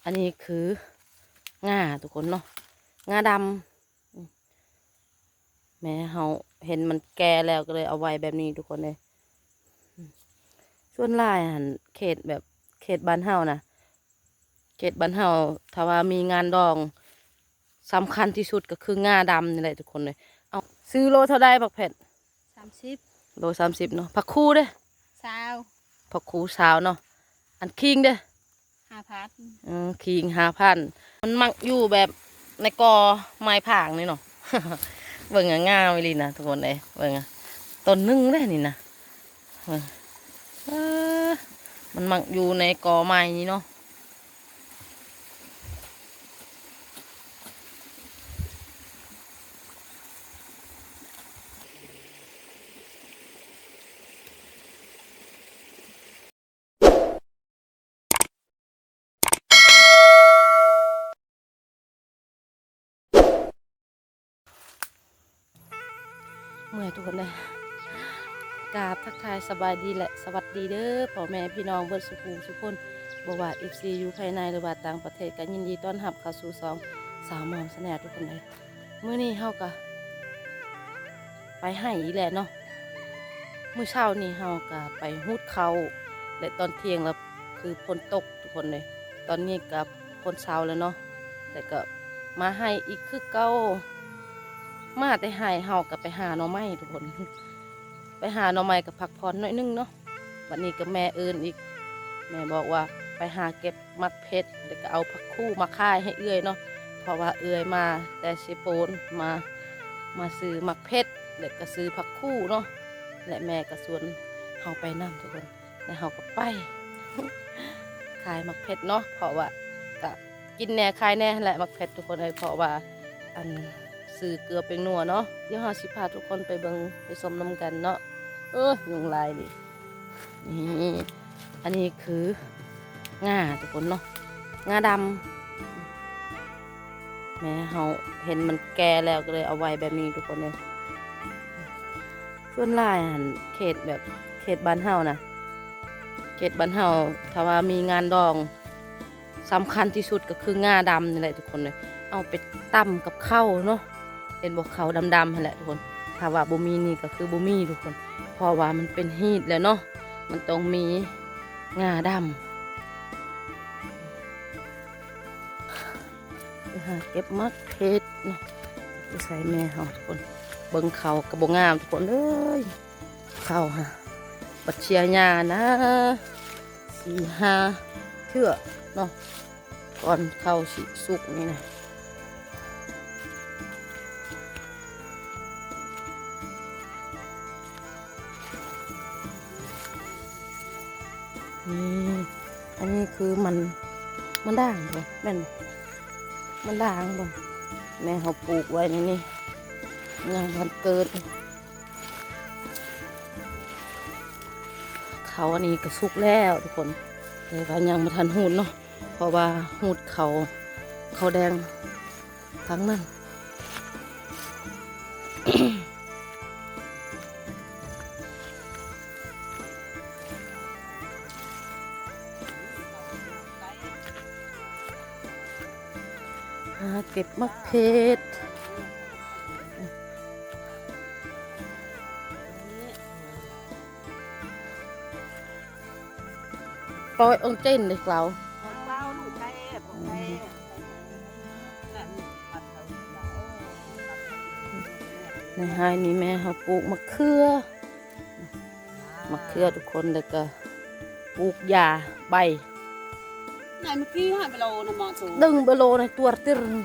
ອັນນີ້ຄືງາທຸກຄົນເນາະ ງາດຳ. ແມ່ເຮົາເຫັນມັນແກ່ແລ້ວກໍເລີຍເອົາໄວ້ແບບນີ້ທຸກຄົນເອີຍ. ສ່ວນຫຼາຍຫັ້ນເຂດແບບເຂດບ້ານເຮົານະ ເຂດບ້ານເຮົາ ຖ້າວ່າມີງານດອງ ສຳຄັນທີ່ສຸດກໍຄືງາດຳນີ້ແຫຼະທຸກຄົນເອີຍ. ເອົາ ຊື້ໂລເທົ່າໃດບັກເຜັດ? ສາມສິບ ໂລສາມສິບເນາະ. ຜັກຄູເດ້? ຊາວ ຜັກຄູຊາວເນາະ. ອັນຂີງເດ້? ຫ້າພັນ. ອືມ ຂີງຫ້າພັນ. ມັນມັກຢູ່ແບບໃນກໍໄມ້ຜາງນີ້ເນາະ. ເບິ່ງງາມອີ່ຫຼີນະທຸກຄົນເອີຍ ເບິ່ງ ຕົ້ນໜຶ່ງເດ້ນີ້ນະ. ເອີ ເອີ ມັນມັກຢູ່ໃນກໍໄມ້ນີ້ເນາະ. ເມື່ອຍທຸກຄົນເດີ ກາບທັກທາຍສະບາຍດີ ແລະ ສະຫວັດດີເດີພໍ່ແມ່ພີ່ນ້ອງເບິດສູ່ຜູ້ສູ່ຄົນ ບໍ່ວ່າເອັຟຊີຢູ່ພາຍໃນ ຫຼືວ່າຕ່າງປະເທດ ກໍຍິນດີຕ້ອນຮັບເຂົ້າສູ່ຊ່ອງສາວມອມ Channel ທຸກຄົນເດີ. ມື້ນີ້ເຮົາກໍໄປໄຮ່ອີກແຫຼະເນາະ. ມື້ເຊົ້ານີ້ເຮົາກໍໄປຮູດເຂົ້າ ແລະ ຕອນທ່ຽງລະຄືຝົນຕົກທຸກຄົນເດີ. ຕອນນີ້ກໍຝົນເຊົາແລ້ວເນາະ ແຕ່ກໍມາໄຮ່ອີກຄືເກົ່າ. ມາແຕ່ໄຮ່ເຮົາກໍໄປຫາໜໍ່ໄມ້ທຸກຄົນ ໄປຫາໜໍ່ໄມ້ກໍພັກຜ່ອນໜ້ອຍໜຶ່ງເນາະ. ບັດນີ້ກໍແມ່ເອີ້ນອີກ ແມ່ບອກວ່າໄປຫາເກັບໝາກເຜັດ ແລ້ວກໍເອົາຜັກຄູມາຂາຍໃຫ້ເອື້ອຍເນາະ ເພາະວ່າເອື້ອຍມາແຕ່ເຊໂປນ ມາ ມາຊື້ໝາກເຜັດ ແລ້ວກໍຊື້ຜັກຄູເນາະ ແລະ ແມ່ກໍຊວນເຮົາໄປນຳທຸກຄົນ ແລ້ວເຮົາກໍໄປຂາຍໝາກເຜັດເນາະ ເພາະວ່າກະ ກິນແດ່ຂາຍແດ່ຫັ້ນແຫຼະໝາກເຜັດທຸກຄົນເອີຍ ເພາະວ່າອັນຊື້ເກືອແປ້ງນົວເນາະ. ດຽວເຮົາຊິພາທຸກຄົນໄປເບິ່ງໄປຊົມນຳກັນເນາະ. ເອີ ຍຸງຫຼາຍນີ້ ນີ້ ອັນນີ້ຄືງາທຸກຄົນເນາະ ງາດຳ. ແມ່ເຮົາເຫັນມັນແກ່ແລ້ວກໍເລີຍເອົາໄວ້ແບບນີ້ທຸກຄົນເອີຍ. ສ່ວນຫຼາຍຫັ້ນເຂດແບບເຂດບ້ານເຮົານະ ເຂດບ້ານເຮົາ ຖ້າວ່າມີງານດອງ ສຳຄັນທີ່ສຸດກໍຄືງາດຳນີ້ແຫຼະທຸກຄົນເອີຍ ເອົາໄປຕຳກັບເຂົ້າເນາະ. ເຫັນບໍ່ ເຂົ້າດຳໆຫັ້ນແຫຼະທຸກຄົນ ຖ້າວ່າບໍ່ມີນີ້ກໍຄືບໍ່ມີທຸກຄົນ ເພາະວ່າມັນເປັນຮີດແລ້ວເນາະ ມັນຕ້ອງມີງາດຳ. ໄປຫາເກັບໝາກເຜັດເນາະ ໄປໃສ່ແມ່ເຮົາທຸກຄົນ. ເບິ່ງເຂົ້າກໍບໍ່ງາມທຸກຄົນເອີຍ ເຂົ້າຫາ ບັດເຊຍຫຍ້ານະ ສີ່ຫ້າເທື່ອເນາະ ກ່ອນເຂົ້າຊິສຸກນີ້ນະ. ນີ້ ອັນນີ້ຄືມັນ ມັນດ່າງບໍ່ ແມ່ນບໍ່ ມັນດ່າງບໍ່ ແມ່ເຮົາປູກໄວ້ໃນນີ້ ຍັງບໍ່ທັນເກີດ. ເຂົ້າອັນນີ້ກໍສຸກແລ້ວທຸກຄົນ ແຕ່ວ່າຍັງບໍ່ທັນຮູດເນາະ ເພາະວ່າຮູດເຂົ້າ ເຂົ້າແດງທາງນັ້ນ. ຫາເກັບໝາກເຜັດ ປອຍອົງເຈັນເດ້ເຈົ້າ. ໃນໄຮ່ນີ້ແມ່ເຮົາປູກໝາກເຂືອ ໝາກເຂືອທຸກຄົນ ແລ້ວກໍປູກຢາໃບ ໃນມື້ກີ້ຫາໄປໂລນະໝໍໂຕ ດຶງໄປໂລນະຕົວຕິລ. ນີ້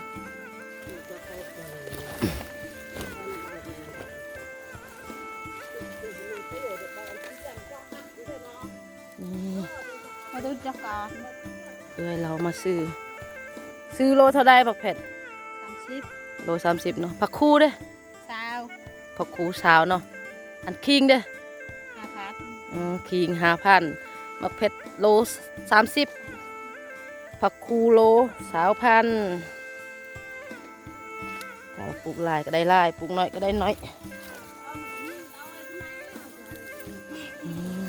ມາດູຈັກການ ເອື້ອຍລາວມາຊື້ ຊື້ໂລເທົ່າໃດບັກເຜັດ? ສາມສິບ ໂລສາມສິບເນາະ. ຜັກຄູເດ້? ຊາວ ຜັກຄູຊາວເນາະ. ອັນຂີງເດ້? ຫ້າພັນ. ອືມ ຂີງຫ້າພັນ ໝາກເຜັດໂລສາມສິບ ຜັກຄູໂລຊາວພັນ. ຖ້າວ່າປູກຫຼາຍກໍໄດ້ຫຼາຍ ປູກໜ້ອຍກໍໄດ້ໜ້ອຍ. ອືມ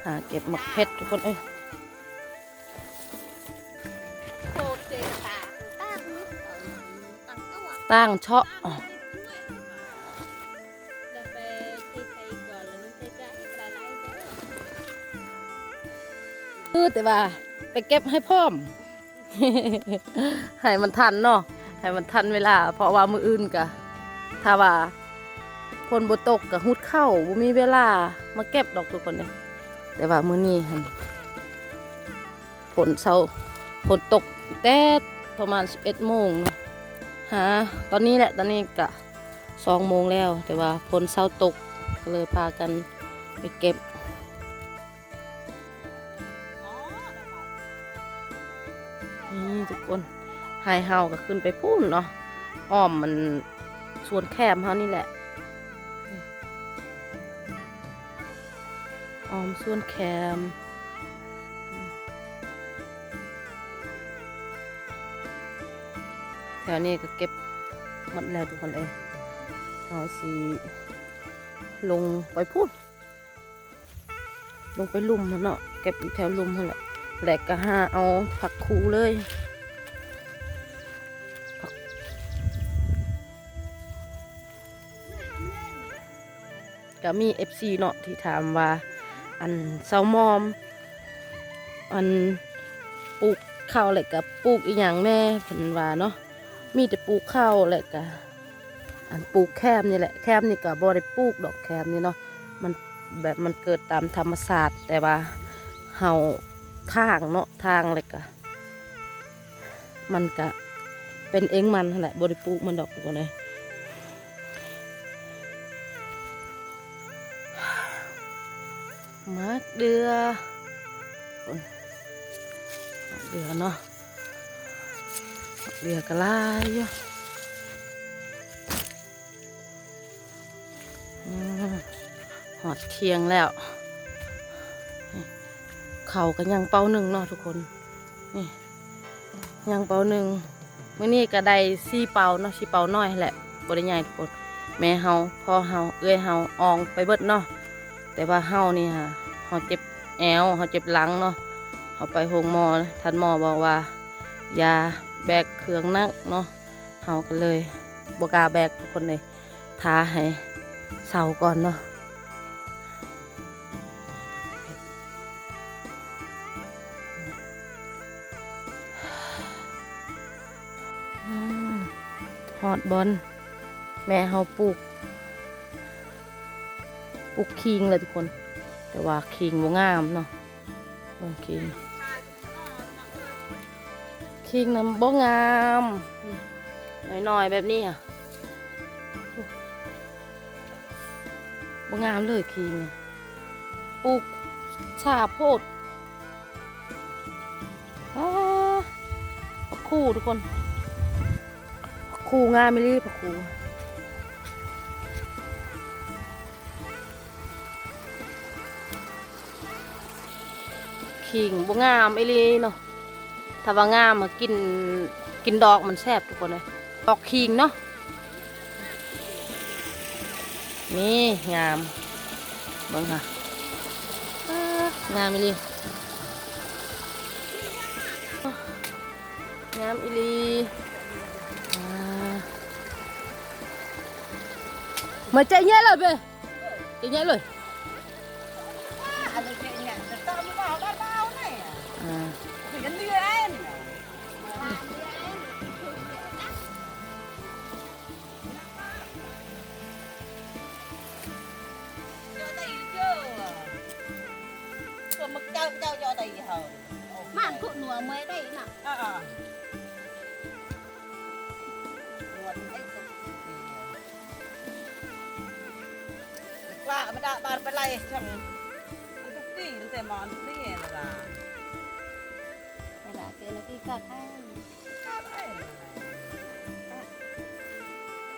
ຫາເກັບໝາກເຜັດທຸກຄົນເອີຍ. ຕ່າງເຊາະ. ເອີ ແຕ່ວ່າໄປເກັບໃຫ້ພ້ອມ ໃຫ້ມັນທັນເນາະ ໃຫ້ມັນທັນເວລາ ເພາະວ່າມື້ອື່ນກະ ຖ້າວ່າຝົນບໍ່ຕົກກະຫຸດເຂົ້າ ບໍ່ມີເວລາມາເກັບດອກທຸກຄົນເອີຍ. ແຕ່ວ່າມື້ນີ້ຫັ້ນ ຝົນເຊົາ ຝົນຕົກແຕ່ປະມານສິບເອັດໂມງ ຫາຕອນນີ້ແຫຼະ ຕອນນີ້ກະສອງໂມງແລ້ວ ແຕ່ວ່າຝົນເຊົາຕົກ ກະເລີຍພາກັນໄປເກັບ. ນີ້ທຸກຄົນ ໄຮ່ເຮົາກະຂຶ້ນໄປພຸ້ນເນາະ ອ້ອມມັນສວນແຄມເຮົານີ້ແຫຼະ ອ້ອມສວນແຄມ ແຖວນີ້ກະເກັບໝົດແລ້ວທຸກຄົນເອີຍ ເຮົາຊິລົງໄປພຸ້ນ ລົງໄປລຸ່ມຫັ້ນເນາະ ເກັບຢູ່ແຖວລຸ່ມຫັ້ນແຫຼະ ແລະກະຫາເອົາຜັກຄູເລີຍ ຜັກ ກະມີເອັຟຊີເນາະ ທີ່ຖາມວ່າ ອັນ ຊາວມອມ ອັນ ປູກເຂົ້າ ແລະກະປູກອີ່ຫຍັງແດ່ ເພິ່ນວ່າເນາະ ມີແຕ່ປູກເຂົ້າ ແລະກະ ອັນ ປູກແຄມນີ້ແຫຼະ ແຄມນີ້ກະບໍ່ໄດ້ປູກດອກ ແຄມນີ້ເນາະ ມັນແບບມັນເກີດຕາມທຳມະຊາດ ແຕ່ວ່າເຮົາຖາງເນາະ ຖາງແລ້ວກະ ມັນກະເປັນເອງມັນຫັ້ນແຫຼະ ບໍ່ໄດ້ປູກມັນດອກທຸກຄົນເອີຍ. ໝາກເດື່ອ ໝາກເດື່ອເນາະ ໝາກເດື່ອກະຫຼາຍຢູ່ ອືມ ຮອດທ່ຽງແລ້ວ ເຂົ້າກະຍັງເປົາໜຶ່ງເນາະທຸກຄົນ ນີ້ ຍັງເປົາໜຶ່ງ ມື້ນີ້ກະໄດ້ສີ່ເປົາເນາະ ສີ່ເປົານ້ອຍຫັ້ນແຫຼະ ບໍ່ໄດ້ໃຫຍ່ໂພດ ແມ່ເຮົາ ພໍ່ເຮົາ ເອື້ອຍເຮົາ ອອງໄປເບິດເນາະ ແຕ່ວ່າເຮົານີ້ຫາ ເຮົາເຈັບແອວ ເຮົາເຈັບຫຼັງເນາະ ເຮົາໄປໂຮງໝໍ ທ່ານໝໍບອກວ່າ ຢ່າແບກເຄື່ອງໜັກເນາະ ເຮົາກະເລີຍບໍ່ກ້າແບກທຸກຄົນເລີຍ ຖ້າໃຫ້ເຊົາກ່ອນເນາະ. ອືມ ຮອດບ່ອນແມ່ເຮົາປູກ ປູກຂີງແຫຼະທຸກຄົນ ແຕ່ວ່າຂີງບໍ່ງາມເນາະ ເບິ່ງຂີງ ຂີງນະບໍ່ງາມ ນ້ອຍໆແບບນີ້ຫະ ບໍ່ງາມເລີຍຂີງ ປູກຊ້າໂພດ. ອ້າ ຜັກຄູ້ທຸກຄົນ ຜັກຄູ້ງາມອີ່ຫຼີ ຜັກຄູ້ ຂີງບໍ່ງາມອີ່ຫຼີເນາະ ຖ້າວ່າງາມ ກິນ ກິນດອກມັນແຊບທຸກຄົນເອີຍ ດອກຂີງເນາະ. ນີ້ງາມ ເບິ່ງຫາ ອ້າ ງາມອີ່ຫຼີ ງາມອີ່ຫຼີ ອາ ມາເຈາະແຍະເລີຍເບ ເຈາະແຍະເລີຍ ອາ.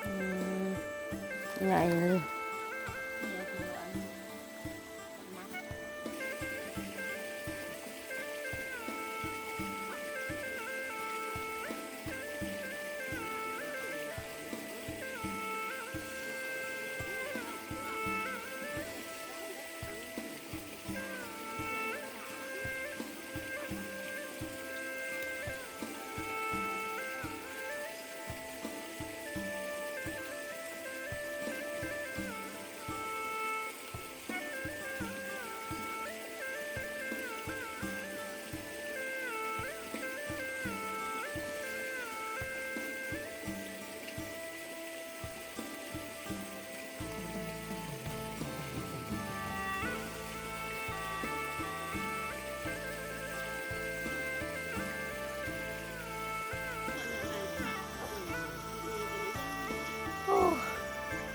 ອືມ ໃຫຍ່ເລີຍ.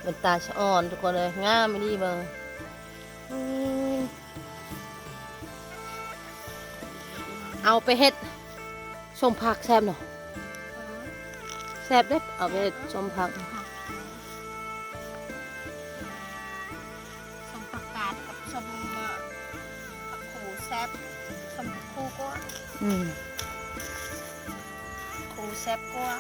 ເປັນຕາສະອອນທຸກຄົນເອີຍ ງາມອີ່ຫຼີເບິ່ງ. ອືມ ເອົາໄປເຮັດສົ້ມຜັກແຊບເນາະ ແຊບເດ້ ເອົາໄປເຮັດສົ້ມຜັກ. ສົ້ມຜັກກາດກັບສົ້ມ ເອີ ຜັກຄູແຊບ ສົ້ມຄູກວ່າ. ອືມ ຄູແຊບກວ່າ.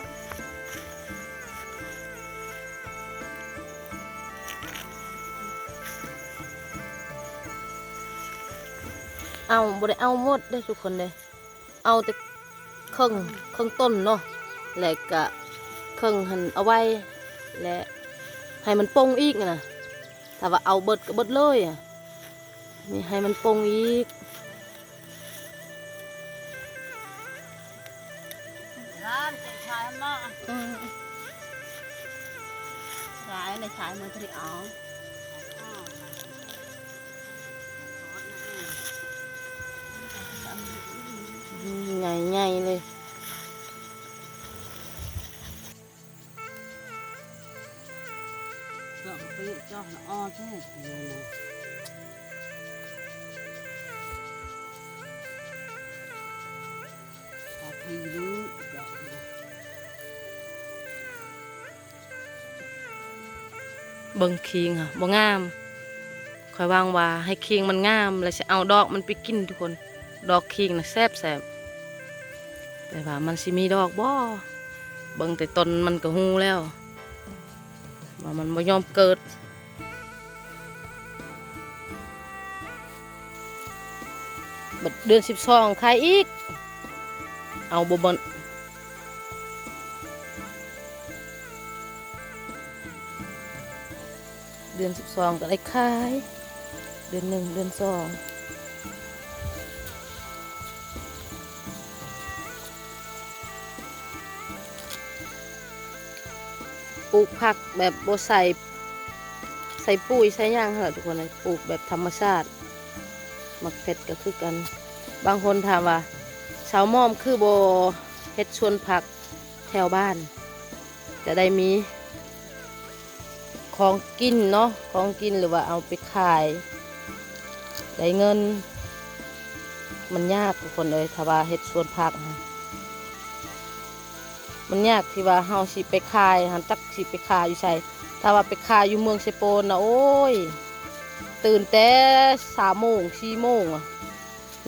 ເອົາ ບໍ່ໄດ້ເອົາໝົດເດ້ທຸກຄົນເດ້ ເອົາແຕ່ເຄິ່ງ ເຄິ່ງຕົ້ນເນາະ ແລະກະເຄິ່ງຫັ້ນເອົາໄວ້ ແລະໃຫ້ມັນປົ່ງອີກນະ. ຖ້າວ່າເອົາເບິດກໍເບິດເລີຍອະ ນີ້ໃຫ້ມັນປົ່ງອີກ. ອືມ ຫຼາຍເລີຍ ຂາຍມື້ນີ້ເອົາ ອືມ ໃຫຍ່ໆເລີຍ. ເບິ່ງຂີງຫະ ບໍ່ງາມ. ຂ້ອຍຫວັງວ່າໃຫ້ຂີງມັນງາມ ແລ້ວຊິເອົາດອກມັນໄປກິນທຸກຄົນ. ດອກຂີງນະແຊບໆ ແຕ່ວ່າມັນຊິມີດອກບໍ່? ເບິ່ງແຕ່ຕົ້ນມັນກໍຮູ້ແລ້ວວ່າມັນບໍ່ຍອມເກີດ. ບັດເດືອນສິບສອງຂາຍອີກ ເອົາບໍ່ໝົດ. ເດືອນສິບສອງກໍໄດ້ຂາຍ ເດືອນໜຶ່ງ ເດືອນສອງ. ປູກຜັກແບບບໍ່ໃສ່ ໃສ່ປຸ໋ຍໃສ່ຫຍັງຫັ້ນລະທຸກຄົນເອີຍ ປູກແບບທຳມະຊາດ. ໝາກເຜັດກໍຄືກັນ. ບາງຄົນຖາມວ່າ ສາວໝອມຄືບໍ່ເຮັດສວນຜັກແຖວບ້ານ ຈະໄດ້ມີຂອງກິນເນາະ ຂອງກິນ ຫຼືວ່າເອົາໄປຂາຍໄດ້ເງິນ. ມັນຍາກທຸກຄົນເອີຍ ຖ້າວ່າເຮັດສວນຜັກ ມັນຍາກທີ່ວ່າເຮົາຊິໄປຂາຍຫັ້ນ ຈັກຊິໄປຂາຍຢູ່ໃສ. ຖ້າວ່າໄປຂາຍຢູ່ເມືອງເຊໂປນນະ ໂອ້ຍ ຕື່ນແຕ່ສາມໂມງ ສີ່ໂມງອະ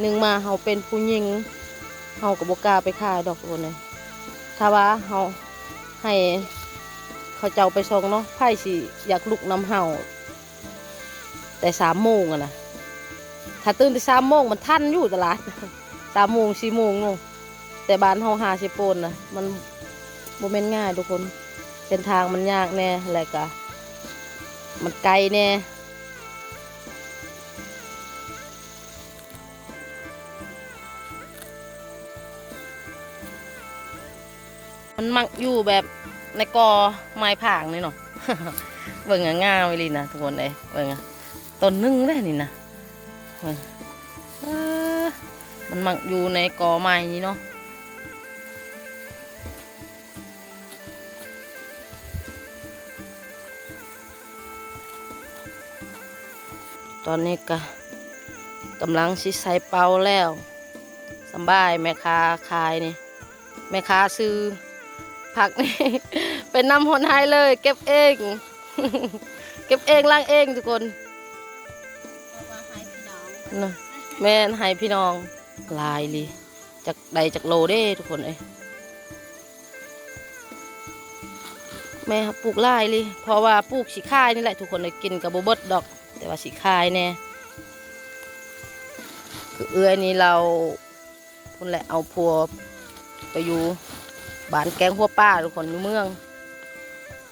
ໜຶ່ງມາເຮົາເປັນຜູ້ຍິງ ເຮົາກໍບໍ່ກ້າໄປຂາຍດອກທຸກຄົນເອີຍ. ຖ້າວ່າເຮົາໃຫ້ເຂົາເຈົ້າໄປສົ່ງເນາະ ໃຜຊິຢາກລຸກນຳເຮົາ ແຕ່ສາມໂມງຫັ້ນນະ. ຖ້າຕື່ນແຕ່ສາມໂມງມັນທັນຢູ່ຕະຫຼາດ ສາມໂມງ ສີ່ໂມງເນາະ. ແຕ່ບ້ານເຮົາຫາເຊໂປນນະ ມັນບໍ່ແມ່ນງ່າຍທຸກຄົນ ເສັ້ນທາງມັນຍາກແດ່ ແລ້ວກະມັນໄກແດ່. ມັນມັກຢູ່ແບບໃນກໍໄມ້ຜາງນີ້ເນາະ. ເບິ່ງງາມອີ່ຫຼີນະທຸກຄົນເອີຍ ເບິ່ງ ຕົ້ນໜຶ່ງເດ້ນີ້ນະ ເບິ່ງ ເອີ ມັນມັກຢູ່ໃນກໍໄມ້ນີ້ເນາະ. ຕອນນີ້ກະກຳລັງຊິໃສ່ເປົາແລ້ວ. ສຳບາຍແມ່ຄ້າຂາຍນີ້ ແມ່ຄ້າຊື້ຜັກນີ້ ໄປນຳຮອດໄຮ່ເລີຍ ເກັບເອງ ເກັບເອງລ້າງເອງທຸກຄົນ. ເພາະວ່າໃຫ້ພີ່ນ້ອງ ນະ ແມ່ນ ໃຫ້ພີ່ນ້ອງ. ຫຼາຍອີ່ຫຼີ ຈັກໄດ້ຈັກໂລເດ້ທຸກຄົນເອີຍ. ແມ່ປູກຫຼາຍອີ່ຫຼີ ເພາະວ່າປູກຊິຂາຍນີ້ແຫຼະທຸກຄົນເອີຍ ກິນກໍບໍ່ເບິດດອກ ແຕ່ວ່າຊິຂາຍແດ່. ຄືເອື້ອຍນີ້ລາວ ພຸ້ນແຫຼະ ເອົາຜົວໄປຢູ່ບ້ານແກ້ງຫົວປ່າທຸກຄົນ ຢູ່ເມືອງ.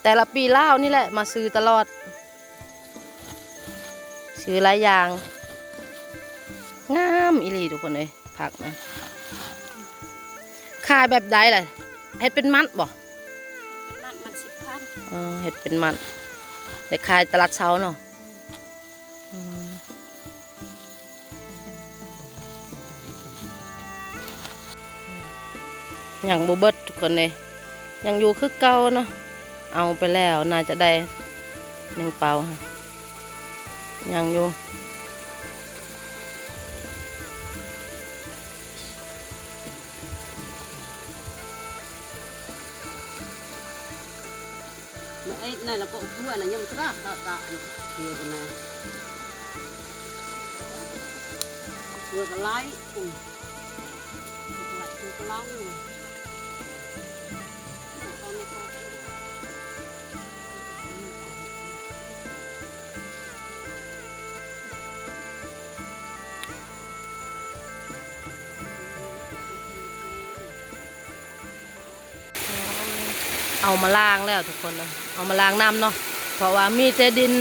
ແຕ່ລະປີລາວນີ້ແຫຼະມາຊື້ຕະຫຼອດ ຊື້ຫຼາຍຢ່າງ. ງາມອີ່ຫຼີທຸກຄົນເອີຍ ຜັກນະ. ຂາຍແບບໃດລະ? ເຮັດເປັນມັດບໍ່? ມັດ ມັດສິບພັນ. ເອີ ເຮັດເປັນມັດ ໄດ້ຂາຍຕະຫຼາດເຊົ້າເນາະ. ອືມ ຍັງບໍ່ເບິດທຸກຄົນເອີຍ ຍັງຢູ່ຄືເກົ່າເນາະ. ເອົາໄປແລ້ວໜ້າຈະໄດ້ ໜຶ່ງເປົາ ຍັງຢູ່. ເອີຍ ນັ້ນລະກໍຕົວນະ ຍັງກະກະກະຢູ່ນະ ຕົວກະໄລ ອືມ ຕົວກະໄລ ຕົວກະເລົາ. ເອົາມາລ້າງແລ້ວທຸກຄົນເອີຍ ເອົາມາລ້າງນ້ຳເນາະ ເພາະວ່າມີແຕ່ດິນ.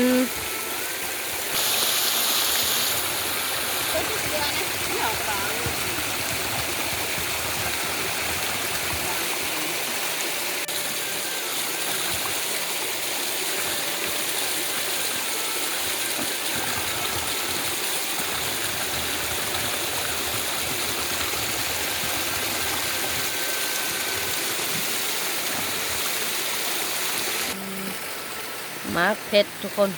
ໝາກເຜັດທຸກຄົນ.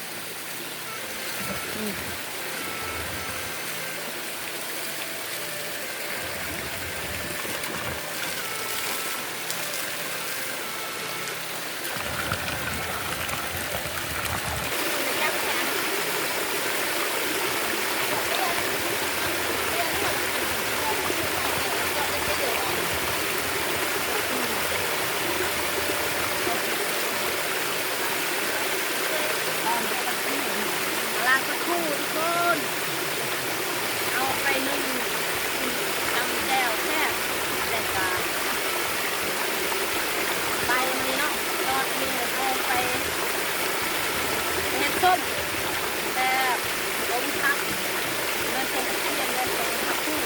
ລ້າງຜັກຄູ້ທຸກຄົນ ເອົາໄປໜຶ້ງ ກິນຕຳແຈ່ວແຊບ ແລ້ວກະໃບມັນນີ້ເນາະ ຍອດມັນນີ້ເອົາໄປເຮັດສົ້ມ ແບບສົ້ມຜັກ ແມ່ນສົ້ມກະທຽມ ແມ່ນສົ້ມຜັກຄູ້.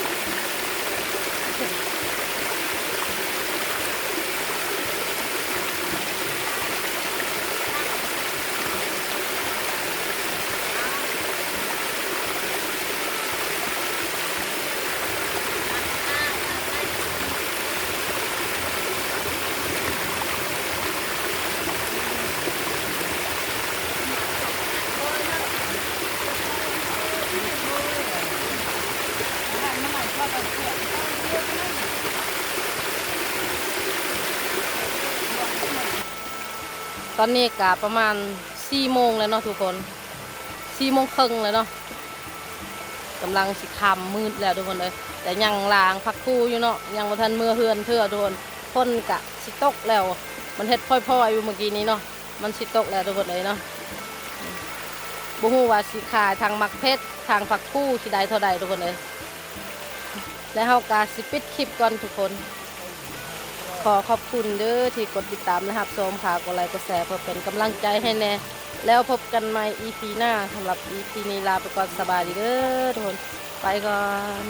ຕອນນີ້ກະປະມານສີ່ໂມງແລ້ວເນາະທຸກຄົນ ສີ່ໂມງເຄິ່ງແລ້ວເນາະ ກຳລັງຊິຄ່ຳມືດແລ້ວທຸກຄົນເອີຍ ແຕ່ຍັງລ້າງຜັກຄູ້ຢູ່ເນາະ ຍັງບໍ່ທັນເມືອເຮືອນເທື່ອທຸກຄົນ ຝົນກະຊິຕົກແລ້ວ ມັນເຮັດພ້ອຍໆຢູ່ເມື່ອກີ້ນີ້ເນາະ ມັນຊິຕົກແລ້ວທຸກຄົນເອີຍເນາະ. ບໍ່ຮູ້ວ່າຊິຂາຍທັງໝາກເຜັດ ທັງຜັກຄູ້ຊິໄດ້ເທົ່າໃດທຸກຄົນເອີຍ. ແລະເຮົາກະຊິປິດຄລິບກ່ອນທຸກຄົນ. ຂໍຂອບຄຸນເດີທີ່ກົດຕິດຕາມ ແລະຮັບຊົມ. ຝາກກົດໄລກົດແຊ ເພື່ອເປັນກຳລັງໃຈໃຫ້ແດ່. ແລ້ວພົບກັນໃໝ່ອີພີໜ້າ. ສຳລັບອີພີນີ້ລາໄປກ່ອນ. ສະບາຍດີເດີທຸກຄົນ. ໄປກ່ອນ.